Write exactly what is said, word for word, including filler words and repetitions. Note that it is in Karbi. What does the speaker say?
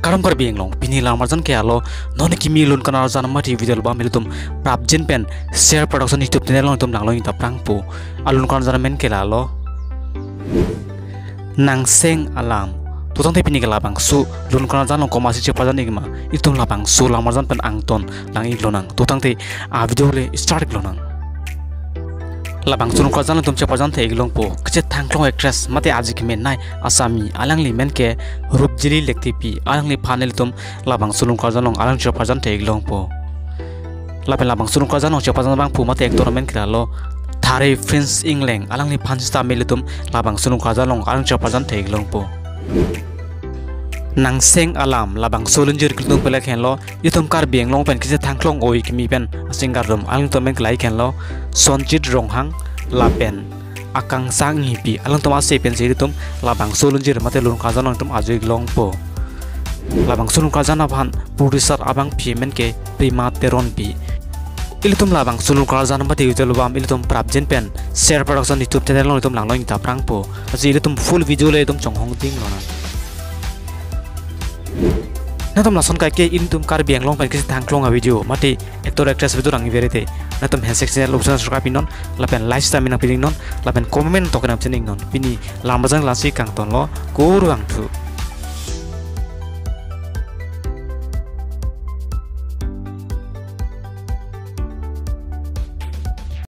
Kardom Karbi Anglong, pini lamarjan ke alo, non kimi lun karjan mati video album ilitum prapjin pen Share Production YouTube channel along itum langlo ingta prangpo. Alun karjan amen ke lalo Nangseng Alam. To tangte pini ke labangso lun karjan along komatsi cheparjan ikma, itum labangso lamarjan pen angton lang-ik lonang. To tangte a video le start-ik lonang. Labangso lun karjan along itum cheparjan the-ik longpo, kachethangklong actress mate aji kemenei Assami, alangli men ke Rupjili Lekthipi, alangliphan ilitum labangso lun karjan along alang cheparjan the-ik longpo. Lapen labangso lun karjan along cheparjan abangphu mate actor amen ke lalo Thare Prince Engleng, alangliphan sita ilitum labangso lun karjan along alang cheparjan the-ik longpo. Nangseng Alam, labangso lunjir ke ilitum pelek henlo, itum Karbi Anglong pen kachethangklong oi kimi pen a-singer atum, alangtum men ke lahei henlo Sonjit Ronghang lapen Akangsha Enghipi, alangtum ase pensi ilitum labangso lunjir mate lun karjan along itum ajo-ik longpo. Labangso lun karjan aphan producer abangpi men ke Prima Teronpi. Ilitum labangso lun karjan mate video album ilitum prapjin pen Share Production YouTube channel along itum langlo ingta prangpo. Lasi ilitum full video le itum chonghong ding lonang. Nangtum lason kaike ilitum Karbi Anglong pen kachethangklong a-video mate actor actress video nang-iver te, nangtum handshake channel option subscribe iknon, lapen like sita me nangpiding non, lapen comment tok nangpiding non. Pini lamarjan lasi kangtonlo, kurvangthu.